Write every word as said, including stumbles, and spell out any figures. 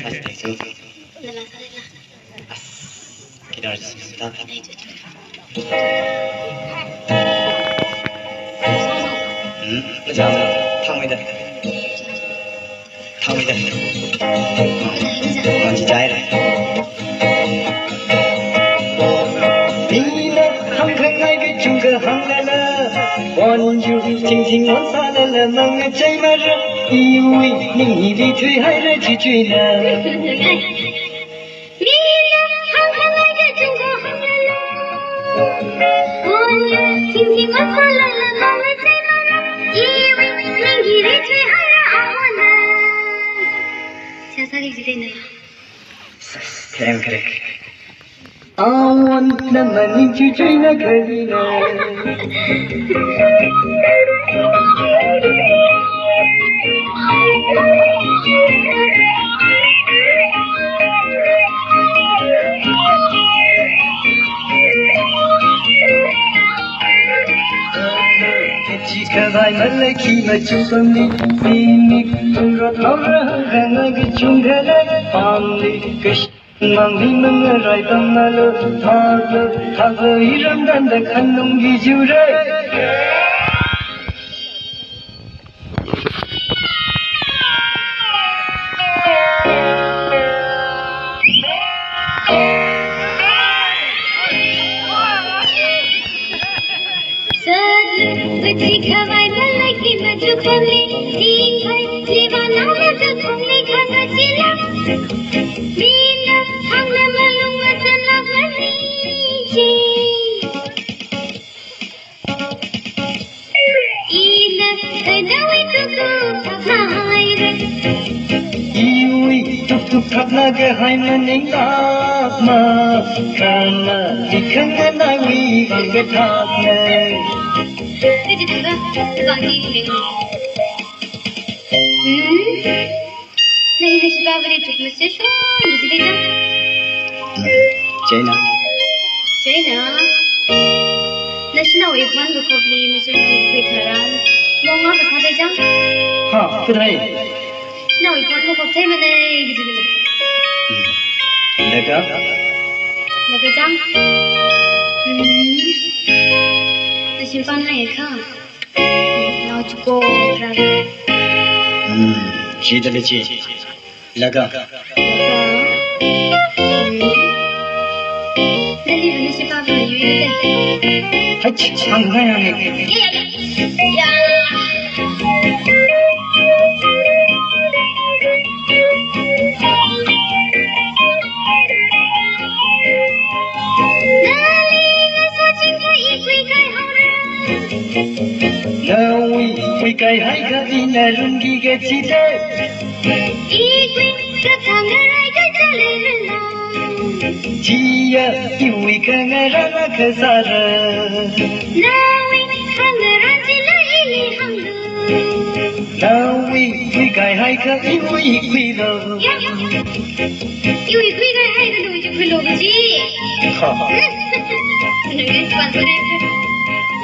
Thank you. Nala sālala. As, kidar jisita. Hmm, na jang, thangmeida. Thangmeida. Ngan chi jai ra. Ina hāngkhangai kachungkha hānglala, wonju thingthing wonsālala, mangachei mara, iwui ning hili thuihaira chichuina. Mina hāngkhangai kachungkha hānglala, wonju thingthing wonsālala, mangachei mara, iwui ning hili thuihaira awona. Sāsāki jidena. Sas, thank you. Awona maning chichuina khalina. Chikhavai malei khi machuk pamli, mimik tungrot haora hāngkhangai kachungkha lei, pamli kash- Mangli mangarai pamnalo, thaklo, thaklo, iram danda khanungki jure. Sādi, kachikhavai malei khi machuk pamli, thingkhavai, siva nala kakhumli khangachila. Mina hāngla malung mazanla maningchi. Ina khanawui tuktuk phaphaira. Iwui tuktuk phapna kahai maningla ma, khana ikhana nawui kathakna. Kaji thāda, bangni meng. Hmm? Nali nashivāli chukmase shon, nashivā jang. Chieina. Chieina. Nashi nawui phone kakhopli mashun khui tharan. Monga kasā thei jang. Ha, kathei. Nashi nawui phone kakhop theimanei, kaji manei. Laga? Laga jang. Hmm. Nashi phone lei kha. Nao chuko ra. Hmm, chithāda chi. Laga. Laga. Hmm. Nali hana sipa ba yu yu de. Hach, hāngkhangai. Ya, ya, ya. Ya. Nali ngasā chingkha ikhui kai haora. Nawui ikhui kaihai kha ina lungki kachida. Ikhui kathang ngarai kachāli rinlo. Chiya iwui khangarān kasāra. Nawui khangarān chila ili hānglu. Nawui ikhui kaihai kha iwui ikhuilo. Ya, ya. Iwui ikhui kaihai kha nawui ikhuilo kaji. Ha. Nungin tuan tuan.